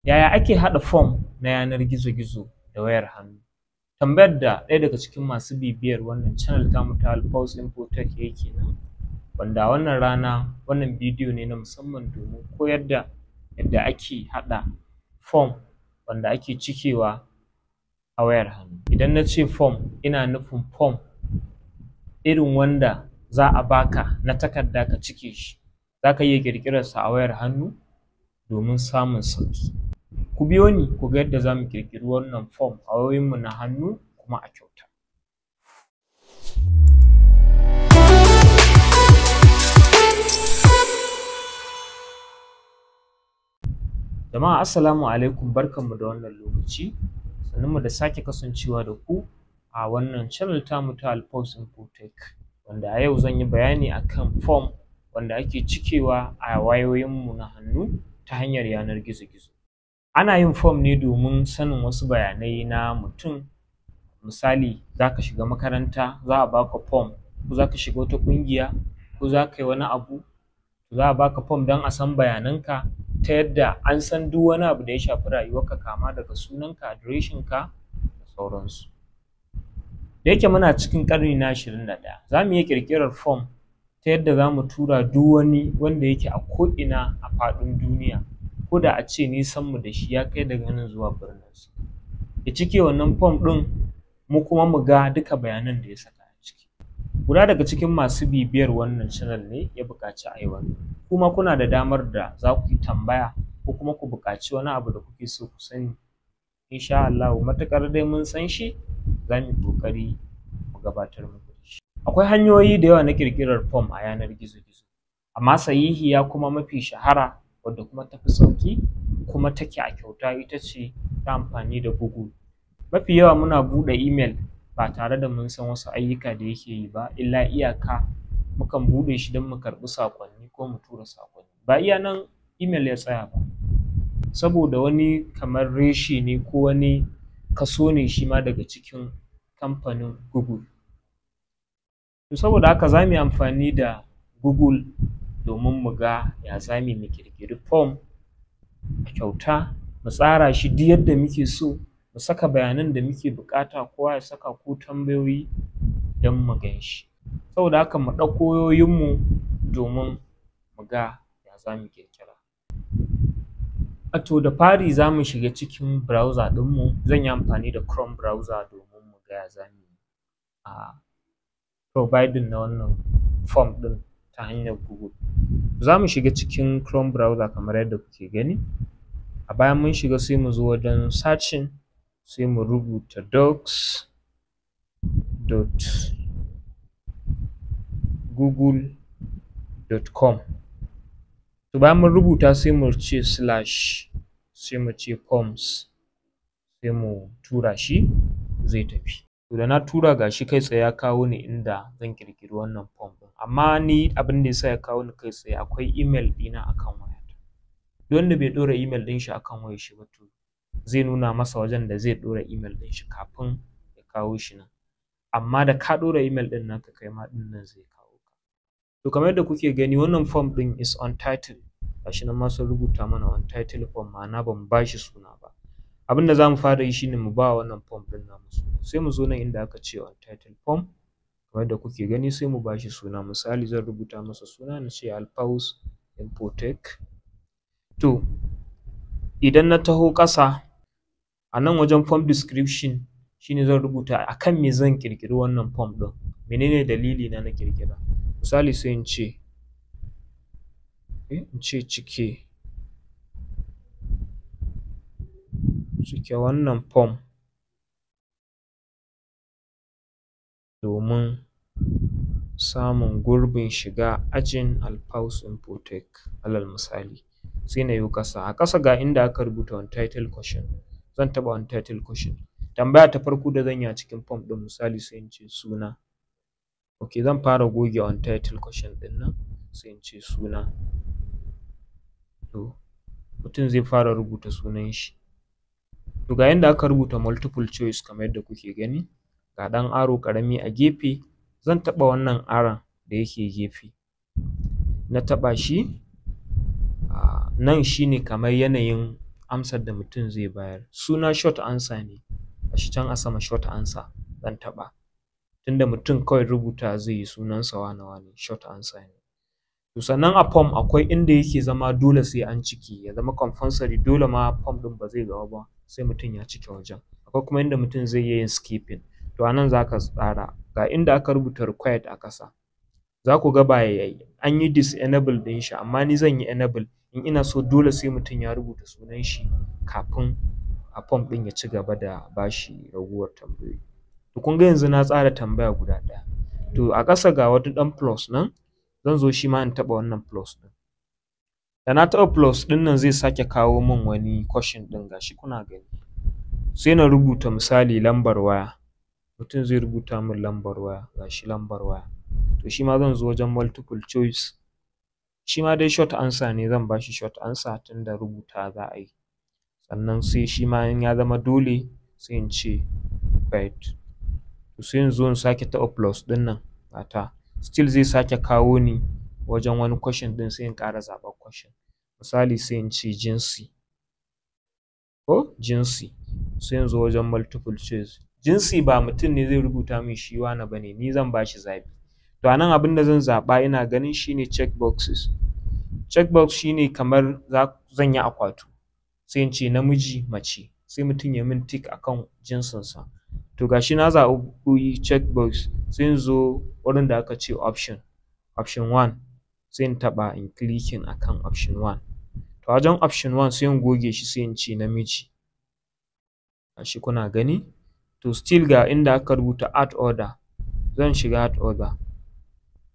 Yaya ake haɗa form na yanar gizo-gizo da wayar hannu? Tambayar da ɗaya daga cikin masu bibiyar wannan channel tamu ta Alpaus Infotech ya yi kenan, wanda a wannan rana wannan bidiyo ne na musamman domin koyar da yadda ake haɗa form wanda ake cikewa a wayar hannu. Idan na ce form, ina nufin form irin wanda za a baka na takarda ka cike shi. Za ka iya ƙirƙirarsa a wayar hannu domin samun sauƙi. Ku biyo ni ku ga yadda za mu ƙirƙiri wannan form a wayoyinmu na hannu kuma a kyauta. Jama'a assalamu alaikum, barkanmu da wannan lokaci, sannunmu da sake kasancewa da ku a wannan channel tamu ta Alpaus Infotech, wanda a yau zan yi bayani akan form wanda ake cikewa a wayoyinmu na hannu ta hanyar yanar gizo-gizo. Ana yin form ne domin sanin wasu bayanai na mutum. Misali, za ka shiga makaranta, za a baka form, ko za ka shiga wata ƙungiya, ko za ka yi wani abu, za a baka form don a san bayananka ta yadda an san duk wani abu da ya shafi rayuwarka, kama daga sunanka, adireshinka da sauransu. Da yake muna cikin ƙarni na 21, za mu iya ƙirƙirar form ta yadda za mu tura duk wani wanda yake a ko'ina a faɗin duniya, ko da a ce nisanmu da shi ya kai daga nan zuwa birnin Sin, ya cike wannan form ɗin, mu kuma mu ga duka bayanan da ya saka a ciki. Guda daga cikin masu bibiyar wannan channel ne ya buƙaci a yi wannan. Kuma kuna da damar da za ku yi tambaya ko kuma ku buƙaci wani abu da kuke so ku sani. Insha Allahu, matuƙar dai mun san shi, za mu yi ƙoƙari mu gabatar muku da shi. Akwai hanyoyi da yawa na ƙirƙirar form a yanar gizo-gizo, amma sahihiya kuma mafi shahara, wadda kuma tafi sauƙi kuma take a kyauta, ita ce ta amfani da Google. Mafi yawa muna buɗe email ba tare da mun san wasu ayyuka da yake yi ba, illa iyaka mukan buɗe shi don mu karɓi saƙonni ko mu tura saƙonni. Ba iya nan email ya tsaya ba, saboda wani kamar reshe ne ko wani kaso ne shi ma daga cikin kamfanin Google. To saboda haka za mu yi amfani da Google domin mu ga ya za mu yi mu ƙirƙiri form a kyauta, mu tsara shi duk yadda muke so, mu saka bayanan da muke buƙata, kowa ya saka ko tambayoyi don mu gan shi. Saboda haka mu ɗauko wayoyinmu domin mu ga ya za mu ƙirƙira. To da fari za mu shiga cikin browser ɗinmu, zan yi amfani da Chrome browser domin mu ga ya za mu yi a providing na wannan form ɗin ta hanyar Google. Za mu shiga cikin Chrome browser kamar yadda kuke gani. A bayan mun shiga, sai mu zo wajen searching, sai mu rubuta docs dot google dot com. To bayan mun rubuta, sai mu ce slash, sai mu ce forms, sai mu tura shi, zai tafi. To da na tura, ga shi kai tsaye ya kawo ni inda zan ƙirƙiri wannan form ɗin. Amma ni abin da ya sa ya kawo ni kai tsaye, akwai email ɗina a kan wayata. Duk wanda bai ɗora email ɗin shi a kan wayar shi ba, to zai nuna masa wajen da zai ɗora email ɗin shi kafin ya kawo shi nan. Amma da ka ɗora email ɗin naka, kai ma ɗin nan zai kawo ka. To kamar yadda kuke gani, wannan form ɗin is untitled. Ga shi nan ma sun rubuta mana untitled form, ma'ana ba mu ba shi suna ba. Abin da za mu fara yi shine mu ba wannan form ɗin namu suna. Sai mu zo nan inda aka ce untitled form, kamar yadda kuke gani, sai mu ba shi suna. Misali, zan rubuta masa suna na ce Alpaus Infotech. To idan na taho ƙasa a nan wajen form description, shine zan rubuta a kan me zan ƙirƙiri wannan form ɗin, menene dalili na na ƙirƙira. Misali, sai in ce cike wannan form domin samun gurbin shiga ajin Alpaus Infotech, alal misali. Sai na yo ƙasa. A ƙasa ga inda aka rubuta untitled question. Zan taɓa untitled question. Tambaya ta farko da zan yi a cikin form ɗin, misali, sai in ce suna. Ok, zan fara goge untitled question ɗin nan, sai in ce suna. To mutum zai fara rubuta sunan shi. To ga yanda aka rubuta multiple choice kamar yadda kuke gani. Ga ɗan arrow ƙarami a gefe, zan taɓa wannan arrow da yake gefe. Na taɓa shi, nan shine kamar yanayin amsar da mutum zai bayar. Suna short answer ne, gashi can a sama short answer zan taɓa, tunda mutum kawai rubuta zai yi sunansa wane wane, short answer ne. To sannan a form akwai inda yake zama dole sai an cike, ya zama compulsory, dole ma form ɗin ba zai gaba ba sai mutum ya cike wajen. Akwai kuma inda mutum zai iya yin skipping. To a nan za ka tsara, ga inda aka rubuta required a ƙasa, za ku ga ba an yi disable ɗin shi, amma ni zan yi enable in ina so dole sai mutum ya rubuta sunan shi kafin a form ɗin ya ci gaba da bashi ragowar tambayoyi. To kun ga yanzu na tsara tambaya guda ɗaya. To a ƙasa ga wani ɗan plus nan, zan zo shi ma in taɓa wannan plus ɗin. Da na taɓa plus ɗin nan, zai sake kawo min wani question ɗin, gashi kuna gani. Sai na rubuta misali lambar waya, mutum zai rubuta min lambar waya, gashi lambar waya. To shi ma zan zo wajen multiple choice, shi ma dai short answer ne, zan bashi short answer tunda rubuta za a yi. Sannan sai shi ma in ya zama dole sai in ce required. To sai in zo in sake taɓa plus ɗin nan, gata still zai sake kawo ni wajen wani question ɗin, sai in ƙara zaɓar question. Misali sai in ce jinsi, ko jinsi, sai in zo wajen multiple choice. Jinsi ba mutum ne zai rubuta min shi wane ba ne, ni zan bashi zaɓi. To a nan abin da zan zaɓa ina ganin shine check boxes. Check box shine kamar zan yi akwatu, sai in ce namiji, mace, sai mutum ya min tick akan jinsinsa. To gashi na zaɓi check box, sai in zo wurin da aka ce option, option one, sai in taɓa in clicking akan option one. To a wajen option one sai in goge shi, sai in ce namiji, gashi kuna gani. To still ga inda aka rubuta add other, zan shiga add other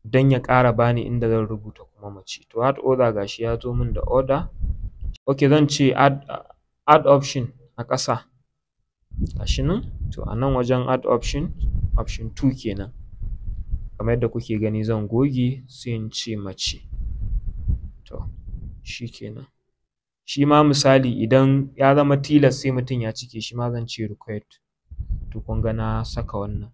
don ya ƙara bani inda zan rubuta kuma mace. To add other, gashi ya zo min da other. Okay, zan ce add option a ƙasa, gashi nan. To a nan wajen add option, option 2 kenan, kamar yadda kuke gani, zan goge sai in ce mace. To shi kenan. Shi ma misali idan ya zama tilas sai mutum ya cike, shi ma zan ce required. To kun ga na saka wannan.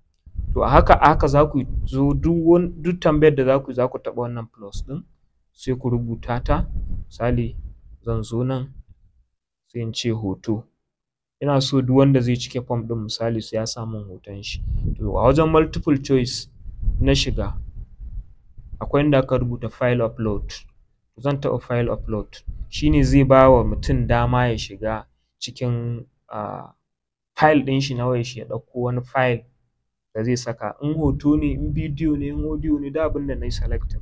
To a haka a haka za ku zo duk tambayar da za ku yi, za ku taɓa wannan plus ɗin, sai ku rubuta ta. Misali zan zo nan sai in ce hoto, ina so duk wanda zai cike form ɗin misali sai ya sa min hoton shi. To a wajen multiple choice na shiga, akwai inda aka rubuta file upload, zan taɓa file upload. Shine zai ba wa mutum dama ya shiga cikin file ɗin shi na wayar shi, ya ɗauko wani file da zai saka, in hoto ne, in bidiyo ne, in audio ne, duk abin da nayi selecting.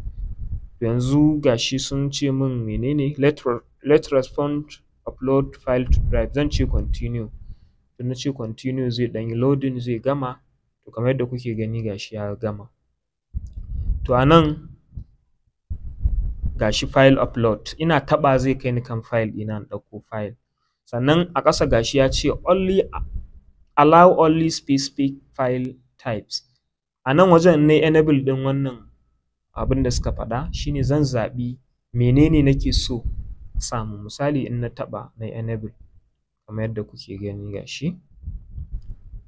Yanzu gashi sun ce min menene? Let respond upload file to drive. Zan ce continue. To na ce continue, zai ɗan yi loading, zai gama. To kamar yadda kuke gani, gashi ya gama. To a nan gashi file upload, ina taɓa zai kai ni kan file ɗina in ɗauko file. Sannan a ƙasa gashi ya ce only allow only specific file types. A nan wajen in nayi enable ɗin wannan abin da suka faɗa, shine zan zaɓi menene nake so a sa mun. Misali in na taɓa nayi enable, kamar yadda kuke gani, gashi.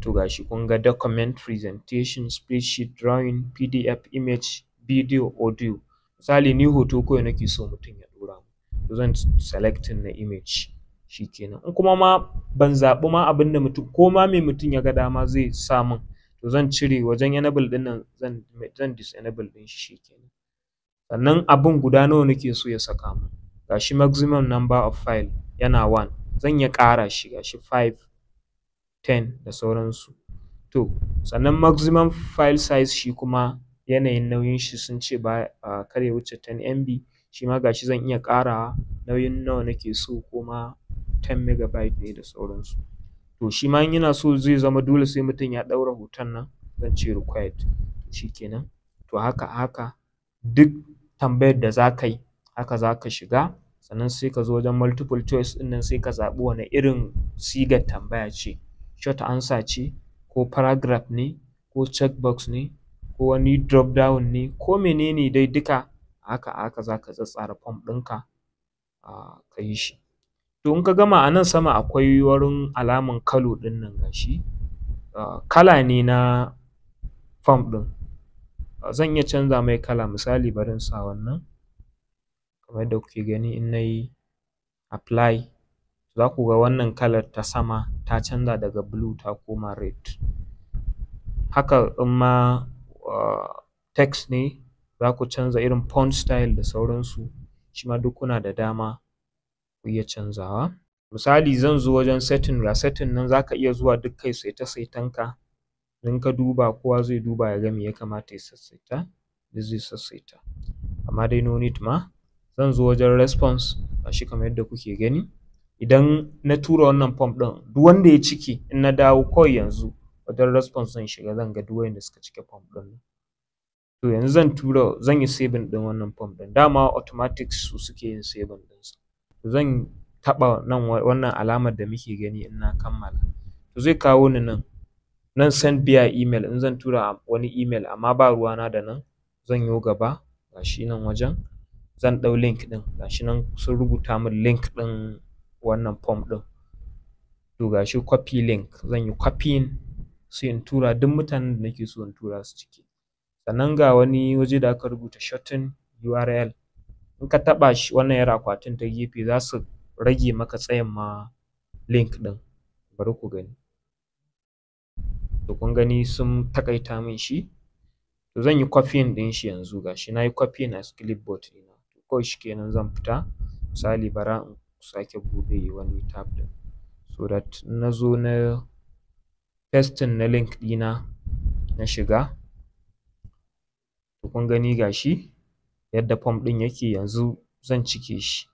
To gashi kun ga document, presentation, spreadsheet, drawing, PDF, image, video, audio. Misali ni hoto kawai nake so mutum ya ɗora mun, to zan selecting na image, shikenan. In kuma ma ban zaɓi ma abin da mutum, ko ma me mutum ya ga dama zai sa mun, to zan cire wajen enable ɗin nan, zan disable ɗin shi, shikenan. Sannan abun guda nawa nake so ya saka mun? Gashi maximum number of file yana 1, zan iya ƙara shi, gashi 5, 10 da sauransu. To sannan maximum file size, shi kuma yanayin nauyin shi, sun ce ba kar ya wuce 10 MB. Shi ma gashi zan iya ƙarawa nauyin nawa nake so, ko ma 10 megabyte ne da sauransu. To shi ma in ina so zai zama dole sai mutum ya ɗaura hoton nan, zan ce required, shikenan. To haka haka duk tambayar da za ka yi, haka za ka shiga. Sannan sai ka zo wajen multiple choice ɗin nan, sai ka zaɓi wane irin sigar tambaya ce, short answer ce, ko paragraph ne, ko checkbox ne, ko wani drop down ne, ko menene dai. Duka haka haka za ka tsatstsara form ɗinka ka yi shi. To in ka gama, a nan sama akwai wurin alaman colour ɗin nan, gashi kala ne na form ɗin, zan iya canza mai kala. Misali bari in sa wannan, kamar yadda kuke gani, in nayi apply, Za ku ga wannan kalar ta sama ta canza daga blue ta koma red. Haka in ma text ne, za ku canza irin font style da sauransu, shi ma duk kuna da dama ku iya canzawa. Misali zan zo wajen setting, ga setting nan, za ka iya zuwa duk kai saite-saitenka. In ka duba, kowa zai duba ya ga me ya kamata ya sassaita, duk zai sassaita. Amma dai no need ma. Zan zo wajen response, gashi kamar yadda kuke gani. Idan na tura wannan form ɗin, duk wanda ya cike, in na dawo kawai yanzu wajen response zan shiga, zan ga duk wa'inda suka cike form ɗin nan. To yanzu zan tura, zan yi saving ɗin wannan form ɗin. Dama automatic su suke yin saving ɗinsa. Zan taɓa nan, wannan alamar da muke gani, in na kammala. To zai kawo ni nan. Nan send via email, in zan tura wani email, amma ba ruwana da nan. Zan yo gaba, gashi nan wajen. Zan ɗau link ɗin, gashi nan sun rubuta min link ɗin wannan form ɗin. To gashi copy link, zan yi copying sai in tura duk mutanen da nake so in tura su ciki. Sannan ga wani waje da aka rubuta shorten URL. In ka taɓa shi, wannan 'yar akwatin ta gefe, za su rage maka tsayin ma link ɗin. Bari ku gani. To kun gani, sun taƙaita min shi. To zan yi copying ɗin shi yanzu, gashi na yi copying as clipboard ɗina. To kawai shikenan, zan fita. Misali bara in sake buɗe wani tab ɗin, so that in na zo na pasting na link ɗina na shiga. To kun gani, gashi yadda form ɗin yake yanzu, zan cike shi.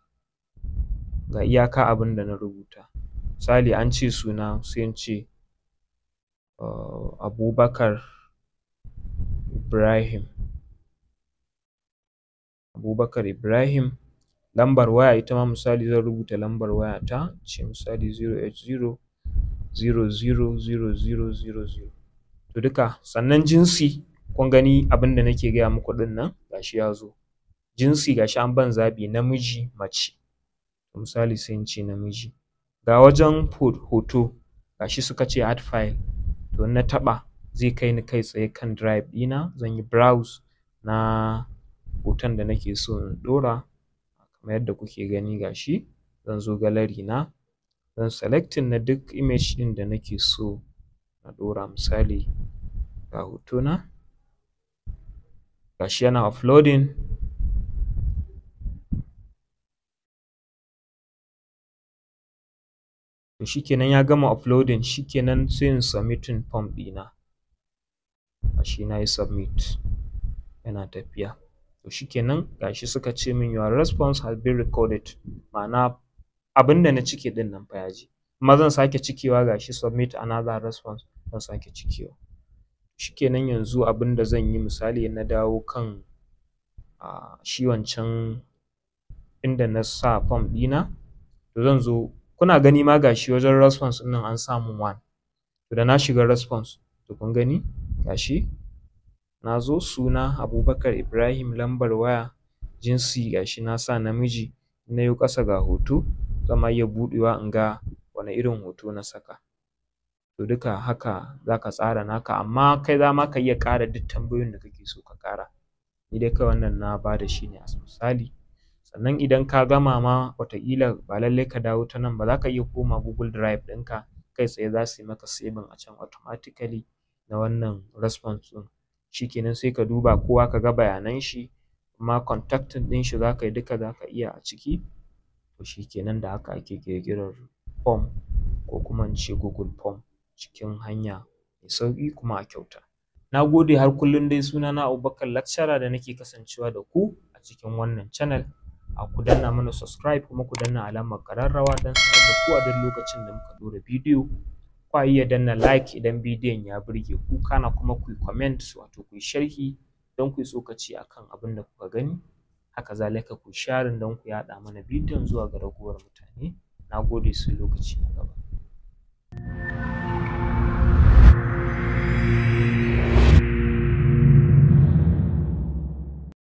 Ga iyaka abin da na rubuta. Misali an ce suna, sai in ce Abubakar Ibrahim. Abubakar Ibrahim. Lambar waya ita ma, misali zan rubuta lambar wayata, ce misali 080 00 00 00. To duka. Sannan jinsi, kun gani abin da nake gaya muku ɗin nan, gashi ya zo. Jinsi, gashi an ban zaɓi, namiji, mace. Misali sai in ce namiji. Ga wajen hoto, gashi suka ce add file. To in na taɓa, zai kai ni kai tsaye kan drive ɗina, zan yi browse na hoton da nake so in ɗora. Kamar yadda kuke gani, gashi zan zo gallery na, zan selecting na duk image ɗin da nake so na ɗora. Misali ga hotona, gashi yana uploading. To shikenan, ya gama uploading, shikenan sai in submitting form ɗina. Gashi na yi submit, yana tafiya. To shikenan, gashi suka ce min "Your response has been recorded", ma'ana abin da na cike ɗin nan fa ya je. Kuma zan sake cikewa, gashi submit another response, zan sake cikewa. Shikenan, yanzu abin da zan yi, misali na dawo kan shi wancan inda na sa form ɗina, to zan zo, kuna gani ma, gashi wajen response ɗin nan an sa mun one. To da na shiga response, to kun gani, gashi na zo, suna Abubakar Ibrahim, lambar waya, jinsi gashi na sa namiji. In na yo ƙasa ga hoto, zan ma iya buɗewa in ga wane irin hoto na saka. To duka haka za ka tsara naka, amma kai za ma ka iya ƙara duk tambayoyin da kake so ka ƙara. Ni dai kawai wannan na bada shi ne as misali. Sannan idan ka gama ma, wataƙila ba lallai ka dawo ta nan ba, za ka iya komawa Google Drive ɗinka kai tsaye, za su yi maka saving a can automatically na wannan response ɗin. Shikenan, sai ka duba kowa, ka ga bayanan shi, ma contacting ɗin shi za ka yi, duka za ka iya a ciki. To shikenan, da haka ake ƙirƙirar form, ko kuma in ce Google Form, cikin hanya mai sauƙi kuma a kyauta. Na gode. Har kullum dai sunana Abubakar Lecturer da nake kasancewa da ku a cikin wannan channel. A ku danna mana subscribe, kuma ku danna alamar ƙararrawa don sanar da ku a duk lokacin da muka ɗora bidiyo. Kwa iya danna like idan bidiyon ya burge ku, kana kuma ku yi comment, wato ku yi sharhi don ku yi tsokaci akan abin da kuka gani. Haka zalika ku sharing don ku yaɗa mana bidiyon zuwa ga ragowar mutane. Na gode, sai lokaci na.